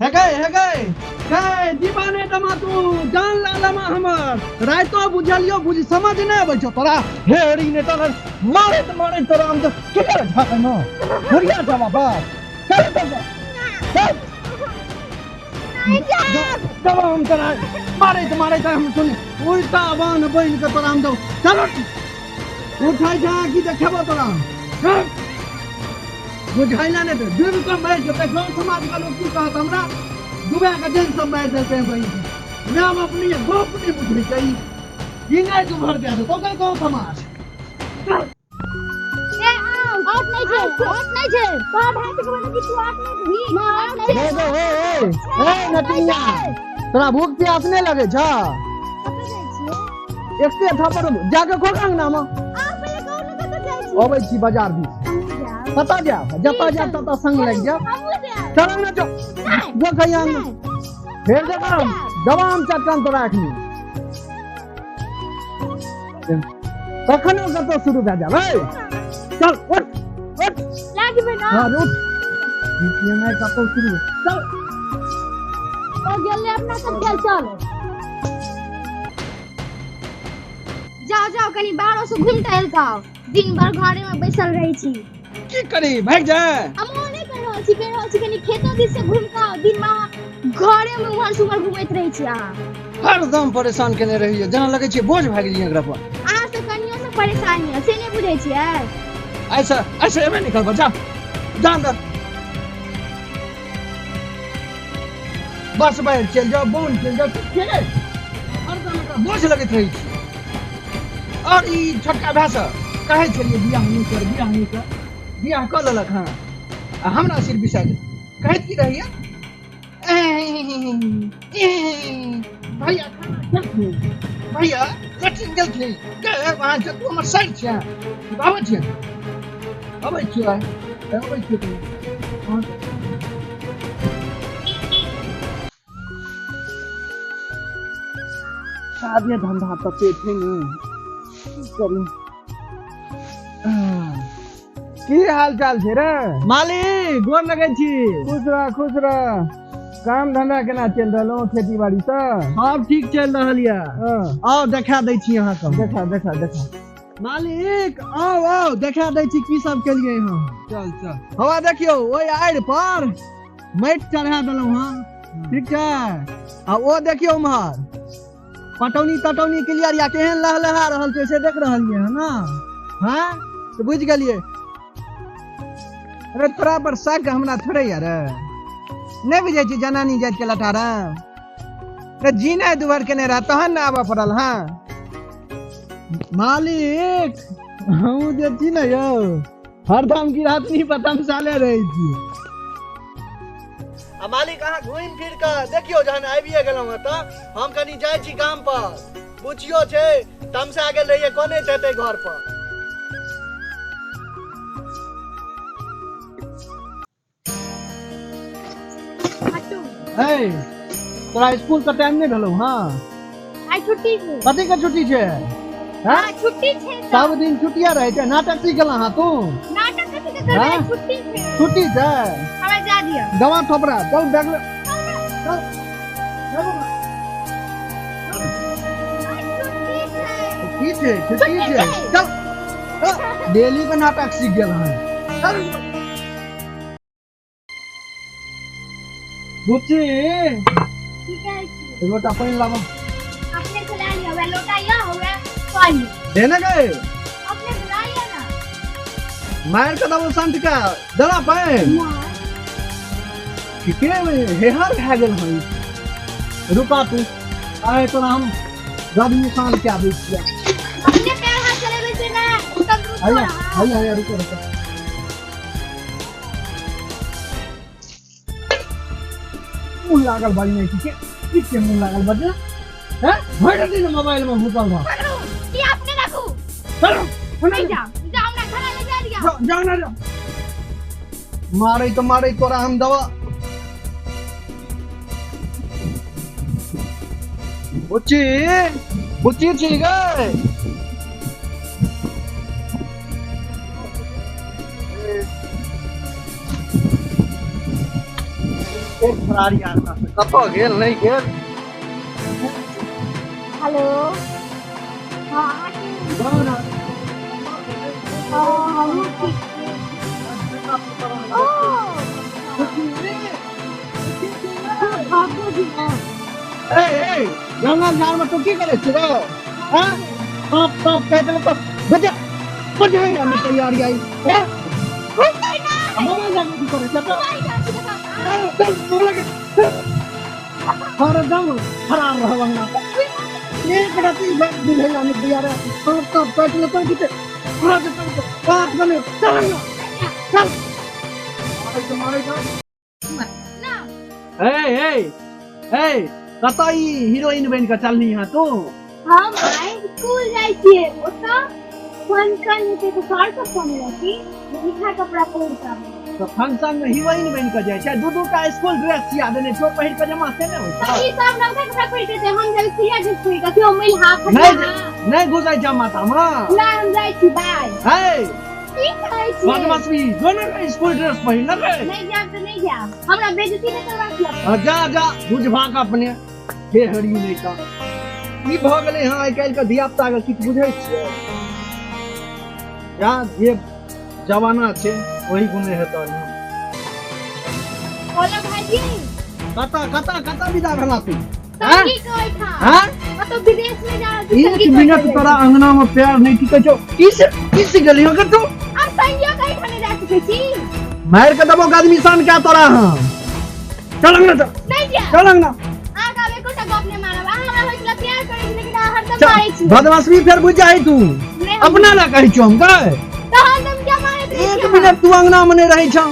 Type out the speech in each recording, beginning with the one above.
हे गए हे गए गए दीवाने दमा तू जान ला लमा हमर राइतो बुझलियो बुझ समझ नै आबै छौ तोरा हेरी ने तोरा मारे त मारे तोरा हम त के करे झाके न घरिया जावा बस चल चल चल नहीं जाब दवा हम तोरा मारे त मारे त हम सुन उल्टा बान बन के तोरा हम दौ चल उठाइ जा की देखेबो तोरा बुझाइला नै त डूबि कऽ मरि जेतै गाँव समाज के लोग की कहत हमरा डुबा के जन सब मारि देलकै बहिन माय बाप नहि बाप नहि बुझै छै ई नहि डुबल दए देतौ ओकर गाँव समाज ए आओ आउट नहीं छे आउट नहीं छे तोरा भाई के बोले कि तू आउट नहीं दही ना आउट नहीं दे दे ए ए ए नटिया तोरा भूख प्यास नहि लगै छौ कतऽ जाइ छियै एक थप्पड़ जाके खो अंगना मे आ पहिले कहू ने कतऽ जाइ छियै अबै छी बाजार दिस हमहूँ जायब कतऽ जायब जतऽ जायब ततऽ संग लागि जायब हमहूँ जायब चल अंगना चल नहि जो कहिया अंगना फेर देबम दवाम चटकन तोरा एखनी कखनो कतौ शुरू भए जाब चल उठ उठ लागबै ना हाँ उठ नहि कतौ शुरू चल ओ गेलै अपना सब गेल चल जाओ जाओ कनी बाहरो से घुमि टहल के आओ दिन भर घरे में बैसल रहै छी की करी भागि जाए हम ओ नहि कहि रहल छी कहि रहल छी कनी खेतो दिस से घुमि के आओ दिन में अहाँ घरे में उम्हर से उम्हर घुमैत रहै छी अहाँ हरदम परेशान केने रहिए जेना लगै छै बोझ भए गेलियै एकरा पर अहाँ से कनियो से परेशानी है से नहि बुझै छियै ऐसा ऐसे एबे नहीं करबो जा जा अंदर बस बाहर चल जाओ बोन चल जाओ के हरदम एकरा बोझ लगैत रहै छै और ई छोटका भाय से कहै छलियै बियाह नहि कर बियाह नहि कर बियाह कऽ लेलक हँ आ हमरा सिर बिसा गेल कहैत की रहैया भैया खाना खेलखिन भैया लैट्रिन गेलखिन गे वहाँ से तू हमर सर छियै आबै छियै अबै छियै अबै छियै तू काजे धंधा तते छै ने की करी की हाल चाल छै रे मालिक गोर लगै छी खुश रह खुश रह काम धंधा केना चलि रहल हौ खेती बाड़ी सब सब ठीक चलि रहल यऽ हँ आउ देखा दै छी अहाँके हम। देखा देखा देखा मालिक आउ आउ देखा दै छी की सब केलियै हँ चल चल हवा देखियौ ओहि आड़ि पर माटि चढ़ा देलहुँ हँ ठीक छै आ ओ देखियौ उम्हर पटौनी तटौनी क्लियर या केहन लहलहा रहल छै से देख रहलियै हँ ने हँ तऽ बुझि गेलियै अरे तोरा पर शक हमरा थोड़े यार नहि बुझै छी जनानी जाति के लटारा अरे जीना दुबर केने रह तहन ने आबऽ पड़ल हँ मालिक हमहूँ जे छी ने यौ हरदम गिरहतनी पतम साले रहै छी आ मालिक अहाँ घुमि फिर कऽ देखियौ जहन आबिए गेलहुँ हँ तऽ हम कनि जाइ छी गाम पर बुझियो छै तमसा गेल रहियै कोने हेतै घर पर हटू हे तोरा स्कूल के टाइम नहि भेलौ हँ आइ छुट्टी छै कथी के छुट्टी छै हैं? हाँ छुट्टी छै तऽ। सब दिन छुट्टिया रहै छै नाटक सीख गेलह हँ तू नाटक कथी के करबै हाँ? छुट्टी छै छुट्टी छै हमरा जा दिअ दवा थोपड़ा चल बैग ले चल चल छुट्टी छै की छै छुट्टी छै चल डेली के नाटक सीख गेल हँ चल बुच्ची की कहै छी लोटा पानि लाबऽ अपने से ला लिअ वएह लोटा यऽ वएह पानि देने गए अपने से ला लिअ ना मारि कऽ देबो संत के देला पानि ठीके हेहर भए गेल हन रुका तू आइ तोरा हम रवि साँझ के आबै छियै अपने पैर हाथ चलेबै से ना तब रुको हैया अहाँ। हैया हैया रुको रुको मुँह लागल बड़ी नहीं ठीके ठीक के मुँह लागल बजे हैं भरि दिन मोबाइल में घुसल रह पकड़ू ई अपने राखू चलो नहीं जाओ जाओ हमरा खाना ले जा लिअ जाओ जाओ ना जाओ मारे तो मारे तोरा हम दवा बुच्ची बुच्ची छी गए एक फरारी आदमी से कतऽ गेल नहि गेल। हेलो। हाँ, अहाँके? हाँ, हमहूँ ठीक छी। ओ भागो जी ना। ए ए, जंगल झाड़ में तू की करै छी रे? हाँ, टॉप टॉप कह देलौ तऽ बजे बजे हम तैयारी आई हैं। मोबाइल झाड़ में की करै छै? चल चल, हरदम फरार रहब अंगना। एक रति दुल्हन आने तैयार है। टॉप टॉप काटि लेतौ कि पूरा जेतौ बात बने। चल अंगना चल, मारै छौ मारै छौ। ना। ए ए ए, कतऽ ई हीरोइन बनि कऽ चलनी है तू? हम आइ स्कूल जाइ छियै, ओतऽ फंक्शन हेतै तऽ सर सब कहने रहथिन मीठा कपड़ा पहिर कऽ आबै। तऽ फंक्शन में हीरोइन बनि कऽ जाइ छै? दू दू टा स्कूल ड्रेस सिया देने छौ, पहिर कऽ जमा से नहि होइ तऽ छौ? ई सब नवका कपड़ा पहिर के हम जाइ सिया ड्रेस पहिर कऽ, केओ मैलहा नहि फटहा। नहि घुसै छै माथामे। ना, हम जाइ छी, बाय। है। की कहै छियै? बदमाशी जो ने, स्कूल ड्रेस पहिर ने रे। नहि जायब तऽ नहि जायब, हमरा बेइज्जती नहि करबाक यऽ। हाँ, जा जा, बुझबाक अपने हे हरी। नहि तऽ ई भऽ गेलै हँ आइ काल्हि के धिया पुता के, किछु बुझै छियै? जा, जे जमाना छै ओही गुणे हेतऽ ने। बोलो भाईजी। कतऽ कतऽ कतऽ विदा भेला तू? संगी के ओहिठाम। हाँ? कतौ विदेश में जा रहल छी एक संगी के मिनट ओहिठाम। तोरा अंगना में पैर नहीं टिकै छौ। की से की से गेली अगर तू? हम संगियो के ओहिठाम नहि जा सकै छी। मारि के देबो आदमी सान के तोरा हम। चल अंगना चल। नहि जायब। चल अंगना। अहाँके आब एकोटा गप नहि मानब। अहाँ हमरा होइ छलै प्यार करै छी, लेकिन अहाँ हरदम चल, मारै छी। बदमाशी फेर बुझ जाइ तू। नहि, हम अपना ला कहै छौ हम गए। तहन हम क्या मारैत रहै एक छी? मिनट तू अंगना में नहीं रहै छौ।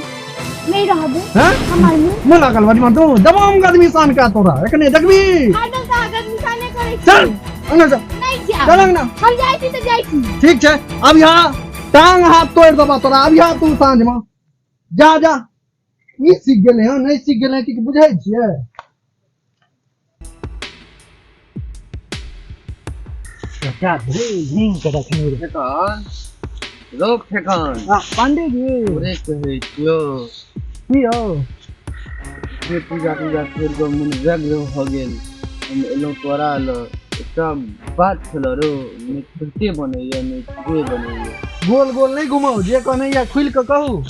नहि रहबै। हैं? हमर मुँह मुँह लागल बड़ी तू, देबो हम आदमी सान के तोरा, एखने देखबी। हरदम तऽ अहाँके निशाने करै छी। चल अंगना चल। नहि जायब। चल अंगना। हम जाइ छी तऽ जाइ छी। ठीक छै, अब यहाँ टांग हाथ तोड़ि देबा तोरा। अब यहाँ तू साँझ में जा जा। की सीख गेलै हँ, नहि सीख गेलै, किछु बुझै छियै? चाचा धूम के रखने रहे। ठेकान रोक ठेकान। आ, पंडीजी। तोरे कहै छियौ। की यौ? से पूजा तूजा छोड़ि कऽ मन व्यग्र भऽ गेल, हम एलहुँ तोरा लग। एकटा बात छल रौ, नहि खुलते बनैया नहि छुए बनैया। गोल गोल नहि घुमाउ, जे कहने या खुलि कऽ कहू।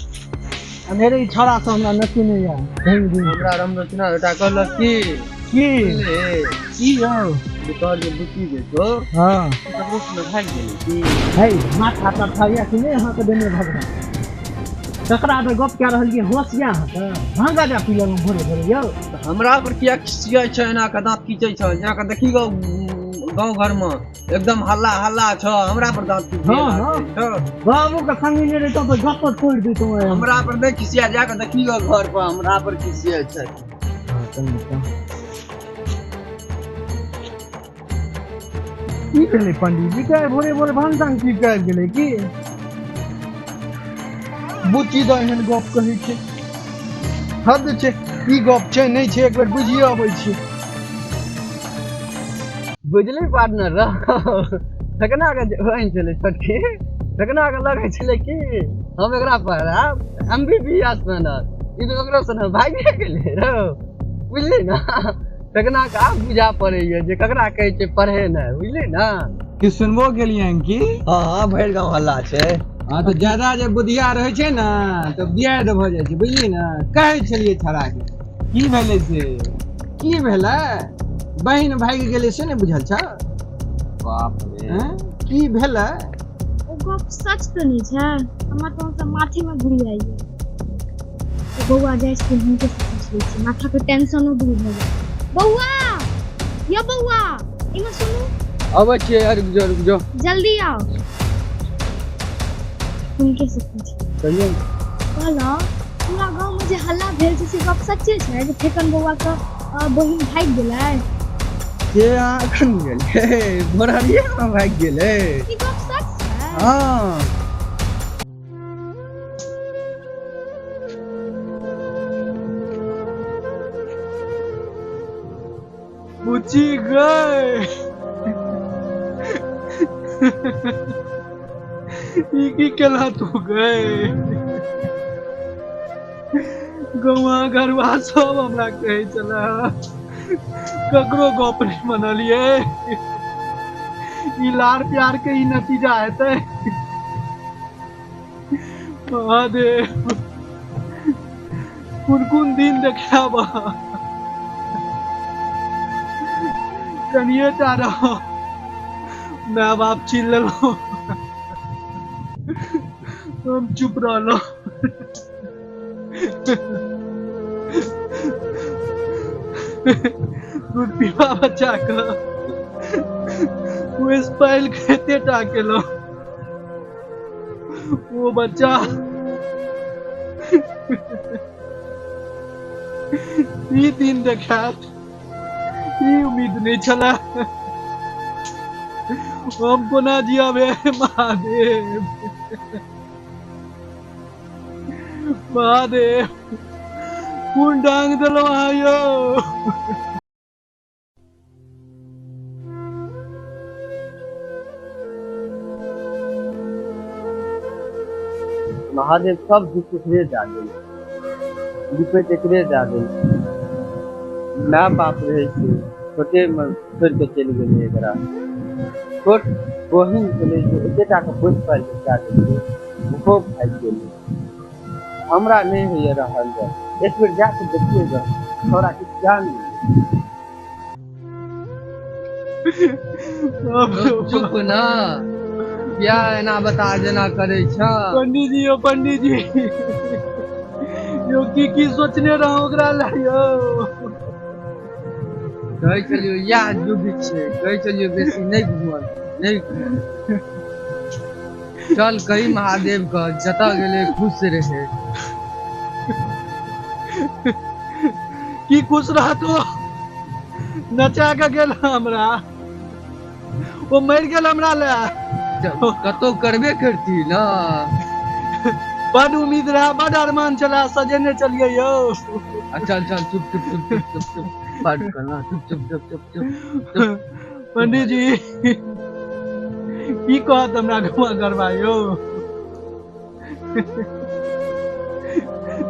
अनेरे ई छौड़ा सब हमरा नहि चिन्हैया ढंग दिन। हमरा रामरचना बेटा कहलक की की? बुझलिही? की यौ? जे तोहर जे बुच्ची जे छौ, ककरो संगे भागि गेलै की? है, माथा ताथा यऽ कि नहि अहाँके देने भगवान? ककरा दऽ गप कए रहलियै? होश यऽ अहाँके? भाँग गाजा पी लेलहुँ भोरे भोरे यौ? तऽ हमरा पर किया खिसियाइ छै, एना कऽ दाँत खींचै छै? जा कऽ देखी गौ, गाँव घर मे एकदम हल्ला हल्ला छौ, हमरा पर दाँत खींचे लागै छौ। बाबू के संगी नहि रहितौं तऽ गप तोड़ि दैतौं आइ हम। हमरा पर नहि खिसिया, जा कऽ देखी गौ घर पर, हमरा पर खिसियाइ छै। की भेलै पंडीजी के? भोरे भोरे भांग तांग पी के आबि गेलै की? बुच्ची दऽ एहन गप कहै छै, हद छै। की गप छै नहि छै, एक बेर बुझिए अबै छी। बुझली पार्टनर, रह ठकना के बहिन छलै छोटकी, ठकना के लगै छलै कि हम एकरा पढ़ायब एमबीबीएस बनत, ई तऽ ओकरो सँ भागिए गेलै रौ। बुझली ने, ठकना के आब बुझा पड़ैया जे ककरा कहै छै पढ़ेनाइ, बुझली ने। कि सुनबो केलियन की? हाँ, भरि गाँव हल्ला छै। हाँ, तऽ ज्यादा जे बुधिया रहै छै ने तऽ बियाह भऽ जाइ छै, बुझली ने। कहै छलियै छौड़ा के, की भेलै से? की भेलै? बहिन भागि गेलै से नहि बुझल छौ? बाप रे। हैं? की भेलै? ओ गप सच तऽ नहि छै? हमरा तहन से माथे में घुरि जाइए। ओ बौआ जाइ छथिन, हुनके से पूछि लै छी, माथा के टेंशनो दूर भऽ जायत। बौआ यौ, बौआ, इम्हर सुनू। अबै छियै, रुक जो रुक जो। जल्दी आओ, हुनके से पूछ। कहियौ। कहलहुँ, पूरा गाँव में जे हल्ला भेल छै से गप सच्चे छै जे फेकन बौआ के बहिन भागि गेलै? के अहाँ एखन गेलै? भोरहरिये मे भागि गेलै। ई गप सच छै? हाँ। बुच्ची गए, ई की केला तू गए? गौआ घरवा सब हमरा कहै छले, ककरो गप नहि मनलियै। ई लार प्यार के ई नतीजा हेतै। महादेव कोन कोन दिन देखाब, कनिए टा रहो, my बाप छीन लेलहुँ, हम चुप रहलहुँ। दूध पीवा बच्चा के पाइल खेते टा केलहुँ, वो बच्चा ई दिन देखायत ई उम्मीद नहीं छला। हम कोना जियब हे महादेव, महादेव कोन डांग देलहुँ अहाँ यौ। महादेव सब दुख एकरे दए देल, विपैत एकरे दए देल। My बाप रहै छै छोटे में छोड़ि कऽ चलि गेलै, एकरा छोट बहिन छलै जे एतेटा के पोसि पालि कऽ दए देलकै, ओहो भागि गेलै। हमरा नहि होइए रहल जाय, एक बेर जा कऽ देखियै गऽ छौड़ा के किया नहि। चुप ना, किया एना बता जेना करै छ। पंडीजी यौ पंडीजी यौ, की की सोचने रहौ ओकरा लए यौ। कहै छलियौ इएह युग छै, कहै छलियौ बेसी नहि घूमल नहि घूमल। चल कही महादेव के जतऽ गेलै खुश रहे। की खुश रहतो, नचा के गेल हमरा, ओ मरि गेल हमरा लए। कतौ करबे करती ना। बड उम्मीद रहा, बड अरमान छला, सजेने चलिए यौ। चल चल चुप चुप चुप चुप चुप चुप बड करना, चुप चुप चुप चुप चुप चुप। पंडीजी की कहत हमरा गमा गरबा यौ,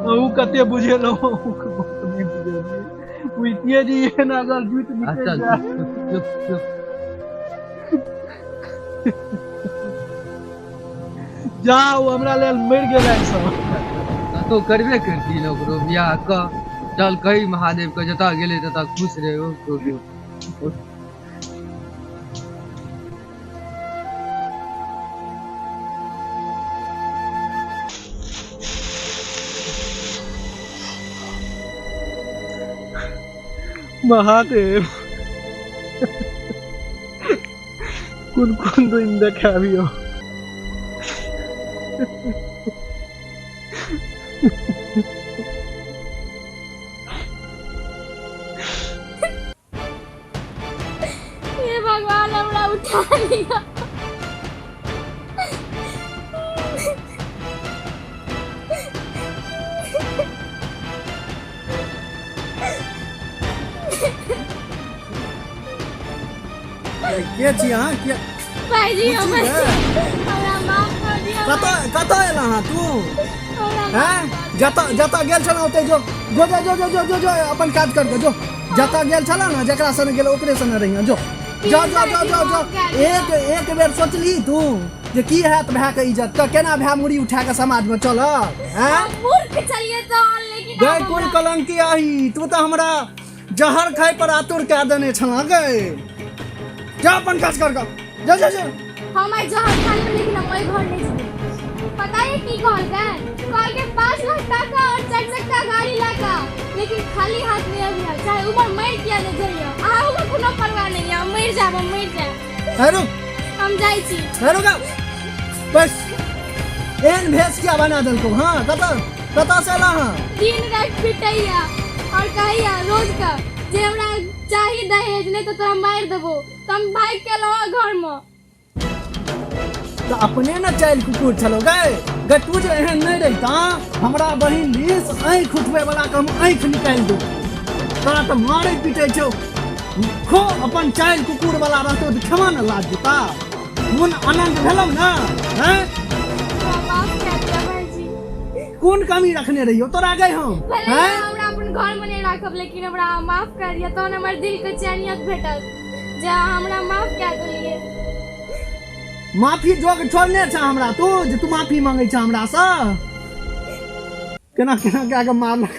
अहूँ कते बुझेलहुँ, अहूँ के बहुत नहि बुझेलियै। बुझतियै जे एहन अगर जुति निकलि चल जाय। चुप चुप चुप जाउ हमरा लेल मरि गेल सब। कतौ करबे करती ने ओकरो बियाह क। चल कही महादेव के जतऽ गेलै ततऽ खुश रहे। महादेव कोन कोन दिन देखाबियौ। हे भगवान हमरा उठा लिया। के छी अहाँ? के भाईजी हमरा माफ कर दिया। कतऽ कतऽ एला अहाँ तू? हैं जतऽ जतऽ गेल छलहुँ ओतै जो जो जो जो जो जो जो अपन काज कर जो। जतऽ गेल छलहुँ ने जकरा संगे गेल ओकरे संगे रहिहँ। जो जो जो जो जो जो एक एक बेर सोचली तू जे की हैत भाय के इज्जत के, केना भाय मुड़ी उठा के समाज में चलब? हैं मूर्ख चलिए तो, लेकिन गए कोन कलंकी आही, तू तऽ हमरा जहर खाइ पर आतुर कए देने छलह गए। जा अपन काज कर ग, जा जा जा। हम आइ जहर खा लेब लेकिन हम ओहि घर नहीं जेबै। पता है की कहलकै? कहलकै 5 लाख टाका और 4 चक्का गाड़ी लगा, लेकिन खाली हाथ नहीं अभी, चाहे उमर मर किया नहीं जाइए, अहाँ ओकर कोनो परवाह नहीं है, हम मरि जायब, हम मरि जायब। रुक, हम जाइ छी। रुक बस, एहन भेष किया बना देलकौ? हाँ कतऽ कतऽ से एला? हाँ दिन राति पिटैया और कहैया रोज का जे हमरा चाही दहेज, नहीं तो तोरा मारि देबो। तऽ हम भागि के एलहुँ घर में। तऽ अपने ने चालि कुकुर छलो गए गए। तू जे एहन नहीं रहिता हमरा बहिन दिस आँखि उठबै वाला के हम आँखि निकालि दू। तोरा तऽ मारै पीटै छौ खो, अपन चालि कुकुर वाला रहतौ तऽ क्षमा ने लाज जेता। मन आनंद भेलौ ने? हैं माफ कर दिया भाईजी, कोन कमी रखने रहियो तोरा गए हम? भले हमरा अपन घर में नहीं राखब, लेकिन हमरा माफ कर दिया तहन हमर दिल के चैनियत भेटल जे हमरा माफ कर दिलिए। माफी जोग छोड़ने छ हमरा तू, जे तू माफी मांगे छ हमरा से? केना केना कए के मारलक।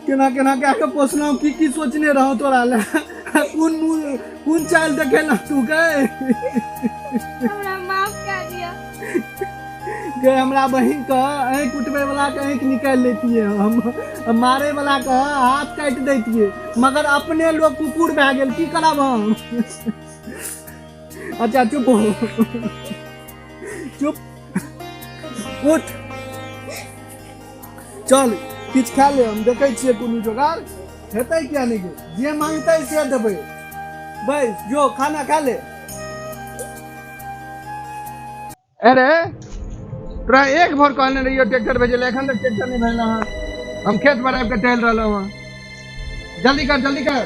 केना केना कए के पोसलहुँ, की की सोचने रहौ तोरा ले, कोन मुँह कोन चाल देखेला तू गए? हमरा माफ कर दिया गए। हमरा बहिन के आँखि उठबै वाला के आँखि निकालि लेतियै हम, मारे वाला के हाथ काटि दैतियै, मगर अपने लोग कुकुर भए गेल, की करब हम? अच्छा चुप हो, चुप, उठ चल किछु खा ले, हम देखै छियै कोनो जोगाड़ हेतै किया नहि, जे मांगतै से देबै। बस जो खाना खा ले। अरे तोरा एक भोर कहने रहियो ट्रैक्टर भेजले, एखन तक ट्रैक्टर नहीं भेजला हँ। हम खेत पर आबि के टहल रहलहुँ हँ। जल्दी कर जल्दी कर।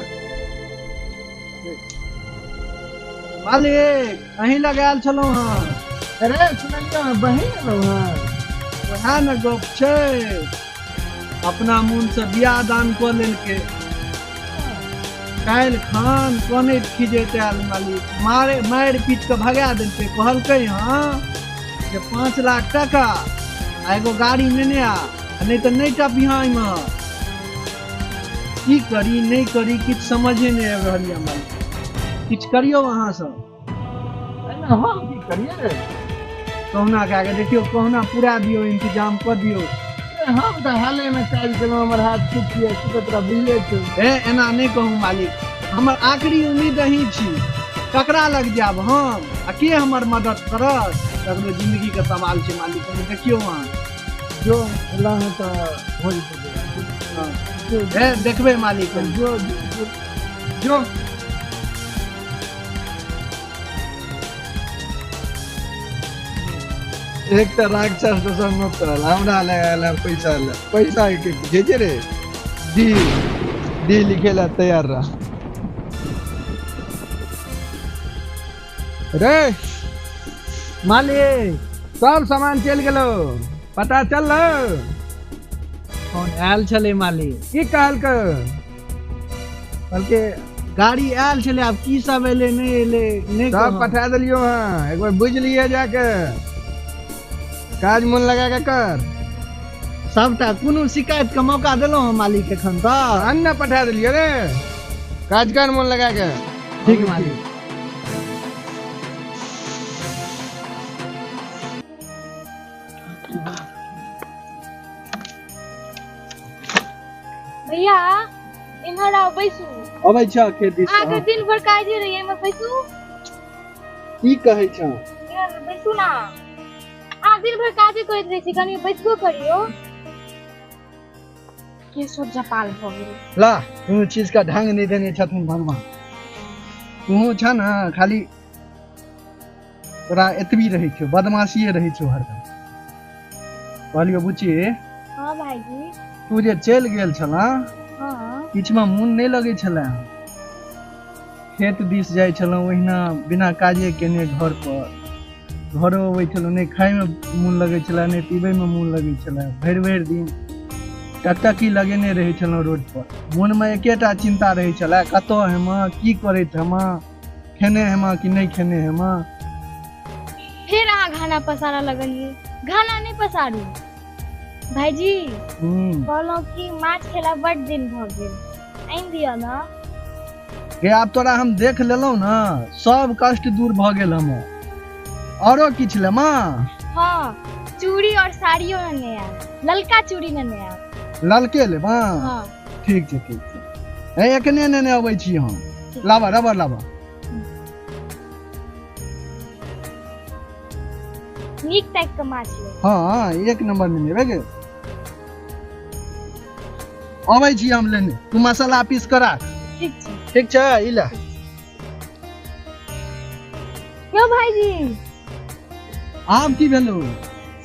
मालिक अहीं लग आयल छलहुँ हँ। अरे सुनलियै बहिन एलहुँ हँ। वएह ने गप छै, अपना मोन से बियाह दान कऽ लेलकै। काल्हि खान कनैत खिजैत आयल मालिक, मारे मारि पीट कऽ भगा देलकै। कहलकै हँ जे 5 लाख टका आ एगो गाड़ी नेने आ, नहि तऽ नहि टपिहाँ एहिमे। की करी नहि करी किछु समझे नहि आबि रहल यऽ मालिक, किछु करियौ अहाँ सब। हम की करियै? कहुना कए कऽ देखियौ, कहुना पूरा दियौ, इंतजाम कऽ दियौ। हम तऽ हाले में काज केलहुँ, हमर हाथ सुखिए तोरा बुझले छौ। ए एना नहि कहू मालिक, हमर आखिरी उम्मीद अहीं छी। ककरा लग जायब हम आ के हमर मदद करत? ककरो जिंदगी के सवाल छै मालिक, देखियौ अहाँ। जो एला हँ तऽ हो जेतै। देखबै मालिक। जो जो एक तऽ राक्षस दोसर नोतल, हमरा लग आयल है पैसा ले, पैसा के पूछे छै रे, डी डी लिखे ला तैयार रह। रे मालिक सब सामान चलि गेलो, पता चलल? फोन आयल छलै मालिक। की कहलकै? कहलकै गाड़ी आयल छलै, आब की सब एलै नहि एलै नहि सब पठा देलियौ हँ, एक बार बुझि लियै जाके, काज मन लगा के कर। सबटा कोनो शिकायत के मौका देलहुँ हम मालिक एखन तऽ? अन्न पठा देलियै रे, काज कर मन लगा के। ठीक मालिक। भैया इम्हर आउ बैसू। अबै छ खेत दिस। अहाँके दिन भर काजे रहियै, एहिमे बैसू। की कहै छ? बैसू ना, अहाँ दिन भर काजे करैत रहै छी, कनि बैसबो करियौ। के सब जपाल भऽ गेल। ला कोनो चीज का ढंग नहि देने छथुन भगवान। तूहू छ ने खाली तोरा एतबी रहै छौ, बदमाशिए रहै छौ हरदम। कहलियौ बुच्ची। हाँ भाईजी। तू जे चलि गेल छलह, हाँ, किछुमे मोन नहि लगै छलै। खेत दिस जाइ छलहुँ ओहिना बिना काजे केने, घर पर घरो अबै छलहुँ, नहि खाइमे मोन लगै छलै नहि पीबैमे मोन लगै छलै। भरि भरि दिन टकटकी लगेने रहै छलहुँ रोड पर। मोनमे एकेटा चिन्ता रहै छलै, कतऽ हेमा, की करैत हेमा, खेने हेमा कि नहि खेने हेमा। फेर अहाँ घाना पसारऽ लगलियै। घाना नहि पसारू भाईजी। कहलहुँ कि माछ खेला बड दिन भऽ गेल, आनि दिअ ने। गे आब तोरा हम देख लेलहुँ ने, सब कष्ट दूर भऽ गेल हमर। औरो किछु लेमा? हाँ, चूड़ी और साड़ियो नेने आयब, ललका चूड़ी नेने आयब। ललके लेबा? हाँ। ठीक छै ठीक छै, एखने नेने अबै छी हम। लाबा रबर लाबा। नीक टाइप के माछ ले। हाँ एक नंबर नेने एबै गे। अबै छी हम लेने, तू मसाला पीस कऽ राख। ठीक छै। ठीक छै, ई ले। यौ भाईजी। आब की भेलौ?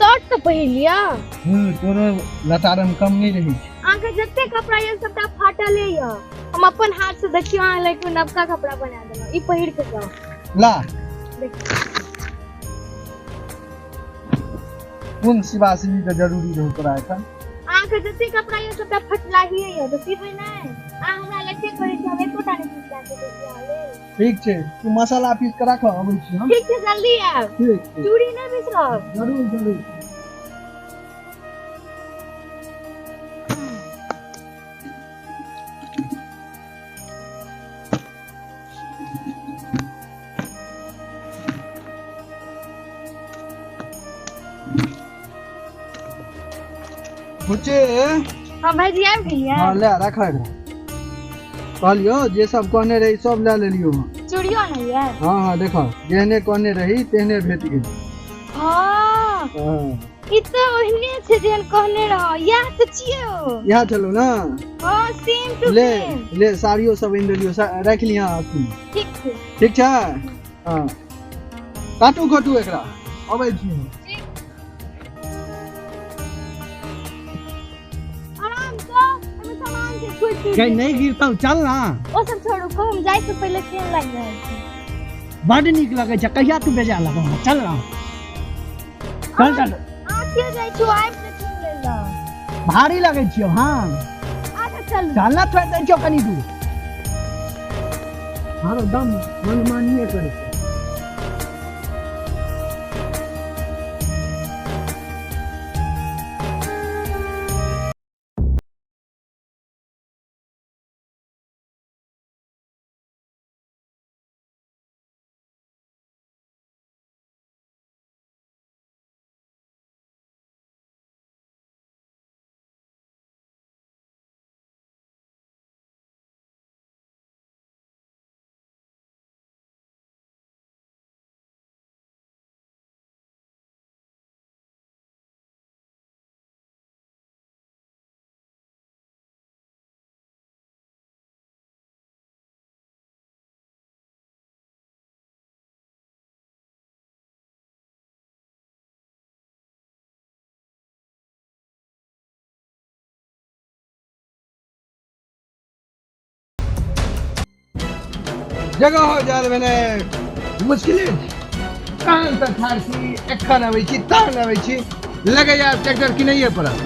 शर्ट तऽ पहिर लिअ। हूँ, तोरो लतारम कम नहि रहै छै। अहाँके जते कपड़ा यऽ सबटा फाटले यऽ। हम अपन हाथ से देखियौ अहाँ लए नवका कपड़ा बना देलहुँ, ई पहिर के जाउ। ला कोन सिवा सिवी के जरूरी रहौ तोरा एखन? अहाँके जते कपड़ा यऽ सबटा फटलाहिए यऽ, तऽ सीबै नहि? अहाँ हमरा लए एते करै छी, हम एकोटा नहि पीस कए सकै छी अहाँ लेल। ठीक छै, तू मसाला पीस के राख, अबै छी हम। ठीक छै, जल्दी आयब। ठीक छै। चूड़ी नहि बिसरब। जरूर जरूर। बुच्ची। हाँ भाईजी, आबि गेलियै? हाँ, ले राख एकरा। कहलियौ जे सब कहने रही सब लए लेलियौ हँ। चूड़ियो नहि यऽ? हाँ हाँ, देखो जेहने कहने रही तेहने भेट गेल। हाँ। हाँ। ई तऽ ओहने छै जेहन कहने रहो, इएह तऽ छियै ओ। इएह छलौ ने? हाँ, सेम टू ले सेम। ले, साड़ियो सब आनि देलियौ, राखि लिहऽ अथी। ठीक छै। ठीक छै, हाँ, काटू खोटू एकरा, अबै छी हम। आराम से, एहिमे सामान छै, छुटि टूटि गई नहीं गिरतौ, चल ना। ओ सब छोड़ू, कहू हम जाइ से पहिले केहन लागि रहल छै? बड नीक लगै छै। कहिया तू बेजा लगौ? चल ना, चल चल। अहाँ किया जाइ छी? आबि के चुन लेलहुँ। भारी लगै छियौ? हाँ। अच्छा चलू। चल ना, छोड़ि दै छियौ कनि दूर। हरदम मनमानिए करै छै। जगह हो जाए मैंने मुश्किल तहन तऽ ठाढ़ छी, एखन अबै छी तहन अबै छी, लगैया ट्रैक्टर किनैए पड़त।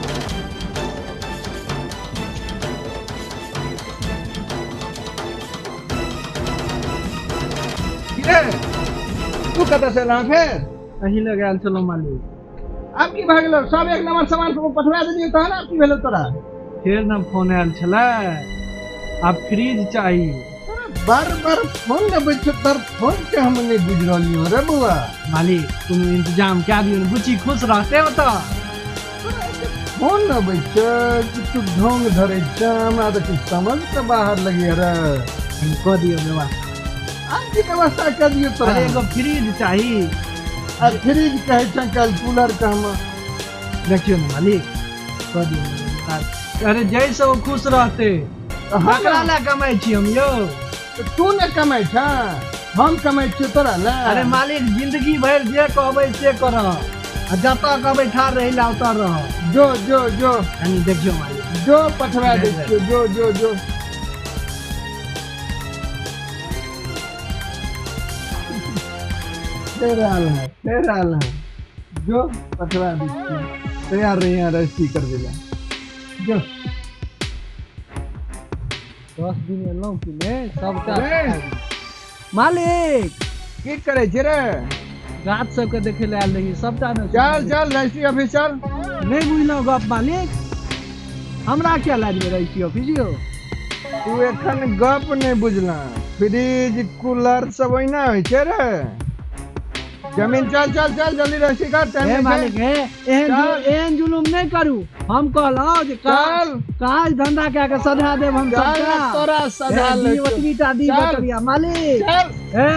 की रे, तू कतऽ से एलहँ फेर? अहीं लग आयल छलहुँ मालिक। आब की भऽ गेलौ? सब एक नंबर सामान सब पठवा देलियौ, तहन आब की भेलौ तोरा? फेर ने फोन आयल छलै, आब फ्रिज चाही। बार बार फोन अबै छौ तोर, फोन के हम नहि बुझि रहलियौ रे बौआ। मालिक, कोनो इंतजाम कए दियौ ने, बुच्ची खुश रहतै ओतऽ। फोन अबै छै कि तू ढोंग धरै छै? हमरा तऽ किछु समझ से बाहर लगैया रे। कनि कऽ दियौ व्यवस्था। आब की व्यवस्था कऽ दियौ तोरा? अरे एगो फ्रिज चाही। आ फ्रिज कहै छै काल्हि कूलर कहमे। देखियौ ने मालिक, कऽ दियौ ने व्यवस्था। अरे जैसे ओ खुश रहतै, ककरा लए कमाइ छी हम यौ? तू ने कमाइ छ, हम कमाइ छियौ तोरा लए। अरे मालिक, जिंदगी भरि जे कहबै से करब, आ जतऽ कहबै ठाढ़ रहै लए ओतऽ रहब। जो जो जो। कनि देखियौ मालिक। जो, पठवा दै छियौ, जो जो जो। फेर आयल है, फेर आयल है। जो, पठवा दै छियौ, तैयार रहिए रजिस्ट्री करबै लए, जो। 10 दिन एलहुँ कि नहि सबटा। रे। मालिक। की करै छी रे? गाछ सबके देखै लए आयल रही, सबटा ने। चल चल, रजिस्ट्री ऑफिस चल। नहि बुझलहुँ गप मालिक, हमरा किया लए जेबै रजिस्ट्री ऑफिस यौ? तू एखन गप नहि बुझलह। फ्रिज कूलर सब ओहिना होइ छै रे? जमीन, चल चल चल, जल्दी रजिस्ट्री कर, टाइम हे नहि छै। मालिक, हे एहन चल। एहन जुलुम नहि करू। हम कहलहुँ जे काज चल। काज धंधा कए के सधा देब हम चल सबटा। तोरा सधा हे, लै दी छौ। ओतबी टा दी चल। बकरिया मालिक। चल। हे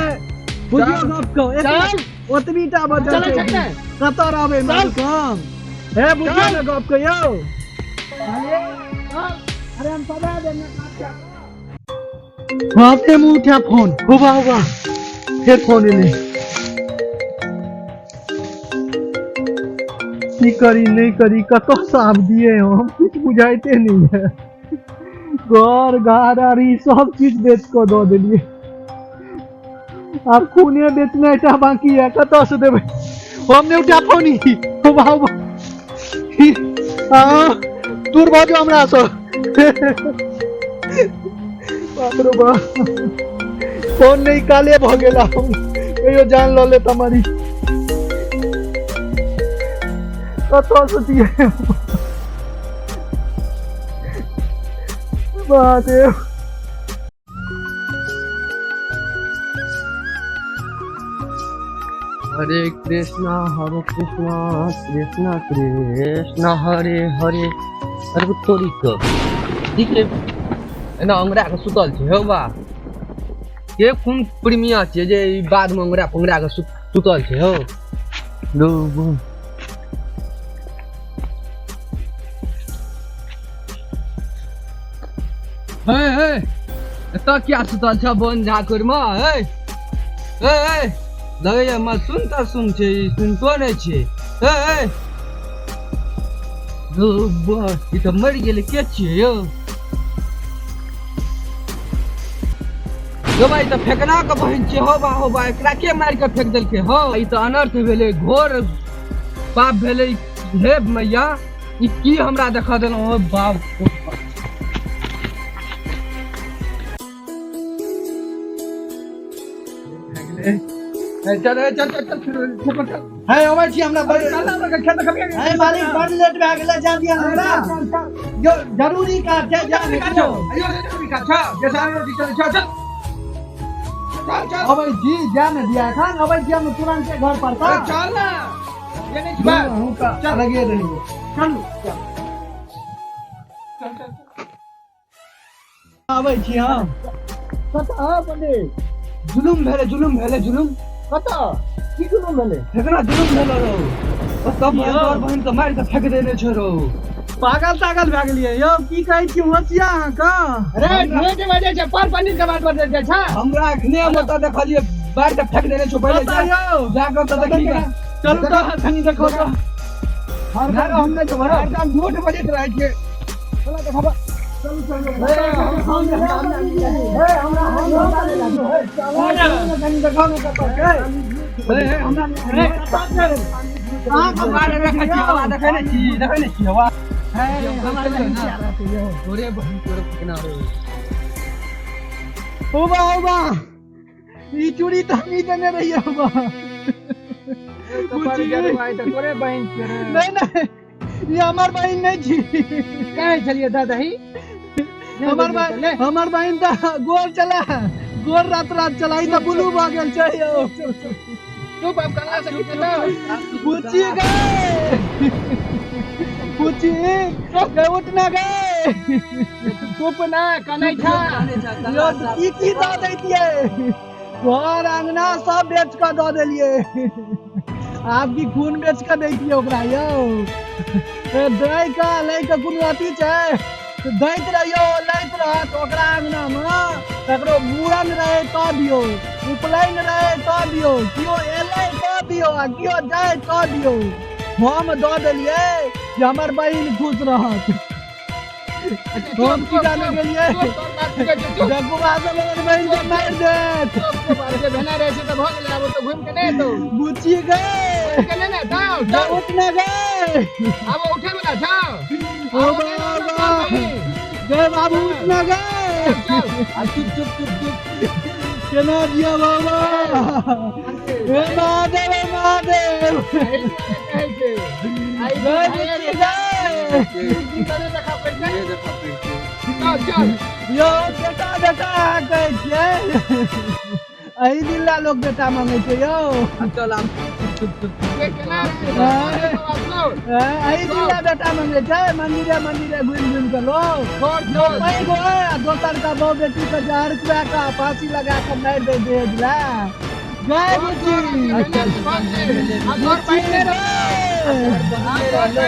बुझियौ चल। गप कहो। चल। ओतबी टा बचल चलै छै। छै ने? कतऽ रहबै मालिक हम? हे बुझियौ ने गप कहियौ। अरे हम सधा देब ने काज कए कऽ। बाप रे, मुँह उठा फोन होबा होबा, फेर फोन एलै। की करी नहीं करी, कतऽसँ आब दिए हम, किछु बुझाइते नहीं है। घर घर आर ई सब चीज बेच कऽ दऽ देलियै, आब खूने बेचनाइ टा बाकी है, कतऽसँ देबै हम? नहि उठा फोन ई। बाबा दूर भऽ जाउ हमरासँ। बाप रे बाप, फोन नहि काले भऽ गेल, कहियो जान लऽ लेत हमर। ई कतऽसँ दियै महादेव? हरे कृष्णा हरे कृष्णा कृष्णा कृष्णा हरे हरे। अरे तोरी के ठीक है, एना अंगरा के सुतल छै। हौ बा, के कोन प्रेमिया छियै जे ई बादमे अंगरा पंगरा के सुतल छै? हौ लो। हे हे, एतऽ किया सुतल छ बन झाकुरमे? हे हे हे, लगैया म सुन तऽ सुन छै, ई सुनतो नहि छै। हे हे यौ बा, ई तऽ मरि गेलै। के छियै यौ? यौ भाई, तऽ फेकना के बहिन छियै। हो बा, हो बा, एकरा के मारि के फेंक देलकै? हो, ई तऽ अनर्थ भेलै, घोर पाप भेलै। हे मैया, ई की हमरा देखा देलहुँ? हो बाप। चल चल चल चल चल चल। है, अबै छी हमरा बड़ चल ना, खेत खबिया। है मालिक, बड़ लेट भए गेलै, जा दिया हमरा जो जरूरी काज छै, जा दियौ। चल चल चल। अबै छी, जा ने दिया, एखन अबै छी हम तुरंते घर पर। तऽ चल ना, ये नहीं बात। अहूँ तऽ लगे रहियो, चलू। चल चल, अबै छी हम। कतऽ पंडित? जुलुम भेलै, जुलुम भेलै, जुलुम। कतऽ की जुलुम भेलै? फेकना जुलुम भेलै रौ, ओ सब बहिन, तोहर बहिन के मारि के फेंक देने छै रौ। पागल तागल भए गेलियै यौ? की कहै छी होशिया अहाँके? अरे झूठ बजै छै पर पंडित के बात बजै छै। हमरा एखने हम ओतऽ देखलियै, मारि के फेंक देने छै। पहिले कतऽ यौ? जा कऽ ओतऽ देखी गऽ। चलू तऽ कनि देखो तऽ। हम नहि जेबै, हरदम झूठ बजैत रहै छियै। चलो देखब। चलू चलू, कनि देखो ने कतऽ छै। देखै छी हवा, देखै नहि छी, देखै नहि छी हवा। तोरे बहिन, तोरे फेकना रौ। होबा होबा, ई चूड़ी तऽ हमही देने रहियै होबा। तोरे बहिन छियै रे। नहीं नहीं, ई हमर बहिन नहीं छी। कहै छलियै दादाही। हमर बहिन, हमर बहिन तऽ गोर चला, गोर रात रात चला, ई तऽ ब्लू भऽ गेल छै यौ। चुप, आब कहाँ से खिचेतौ? बुच्ची गए, बुच्ची गए, उठना गए। चुप ना, कनै छा। यौ, की की दऽ दैतियै? घर अंगना सब बेच कऽ दऽ देलियै, आब की खून बेच कऽ दैतियै ओकरा यौ? दै कऽ लै कऽ कोनो अथी छै? दैत रहियौ, लैत रहत ओकरा अंगनामे। ककरो मूड़न रहै तऽ दियौ, उपनयन रहै तऽ दियौ, केओ एलै तऽ दियौ आ केओ जाइ तऽ दियौ। हम दऽ देलियै जे हमर बहिन खुश रहत। हम की जाने गेलियै जगुआ सब हमर बहिन के मारि देत। भेना रहै छै तऽ भऽ गेलै, आब ओतऽ घुमि के नहि एतौ। बुच्ची गए। घुमि के नहि ने एतौ। चल। उठने गए। आब उठे वाला छौ। ओ बाबा जय बाबू, उठने गए। चल। चुप चुप चुप चुप, केना दिया बाबा? हे महादेव, हे महादेव। एहि दुआरे कहै छै आइ। गए बुच्ची गए। की करे देखा पड़तै? चल चल। यौ बेटा, बेटा अहाँ कहै छियै, एहि दिन ला लोक बेटा मंगै छै यौ। चल आब, चुप चुप। के केना रहै? एहि दिन ला बेटा मंगै छै? मंदिरे मंदिरे घुमि घुमि कऽ लोक छोड़ छोड़। पैघ होय आ दोसर का बहु बेटी के जहर खुआ कऽ फांसी लगा कऽ मारि दै दहेज ला। जय बुच्ची, बुच्ची रे,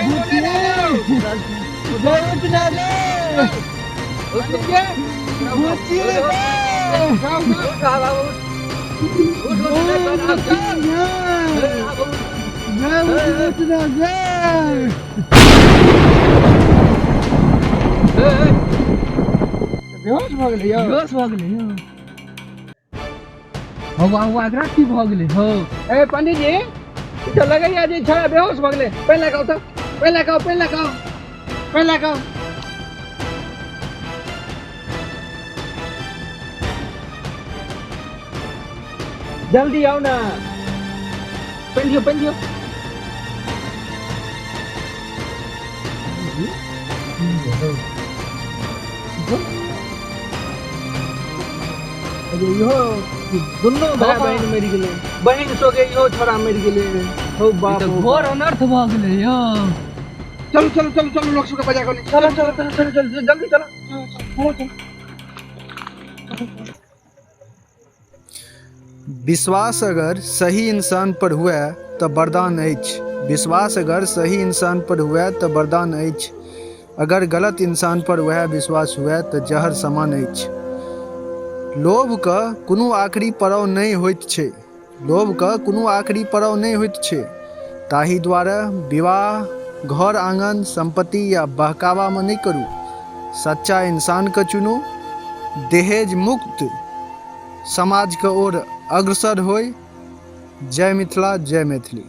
बुच्ची जय, उठना रे बुच्ची रे। उठ बाबू, उठ उठ। गे उठ ना गे। बेहोश भऽ गेलै यौ। बेहोश भऽ गेलै यौ। हौ हौ, एकरा की भऽ गेलै हौ? ए पंडीजी, ई तऽ लगैया जे छोड़ा बेहोश भऽ गेलै। पानि लए कऽ आउ तऽ, पानि लए कऽ आउ, पानि लए कऽ आउ, पानि लए कऽ आउ। जल्दी आउ ना, पानि दियौ, पानि दियौ। अरे इहो दुनू भाय बहिन मरि गेलै, बहिन सोगे इहो छोड़ा मरि गेलै। हौ बाप, ई तऽ हौ घोर बाप। अनर्थ भऽ गेलै यौ। चलू चलू चलू चलू, लोक सबके बजा कऽ, चलो चलो चलो चलो चलो, जल्दी चलो चलो चलो। विश्वास अगर सही इंसान पर हुए तऽ वरदान अछि। विश्वास अगर सही इंसान पर हुए तऽ वरदान अछि, अगर गलत इंसान पर वएह विश्वास हुए तऽ जहर समान अछि। लोभके कोनो आखिरी पड़ाव नहि होइत छै, लोभके कोनो आखिरी पड़ाव नहि होइत छै। ताहि दुआरे विवाह घर आङ्गन सम्पत्ति या बहकावामे नहि करू, सच्चा इंसानके चुनू। दहेज मुक्त समाजके ओर अग्रसर होइ। जय मिथिला, जय मैथिली।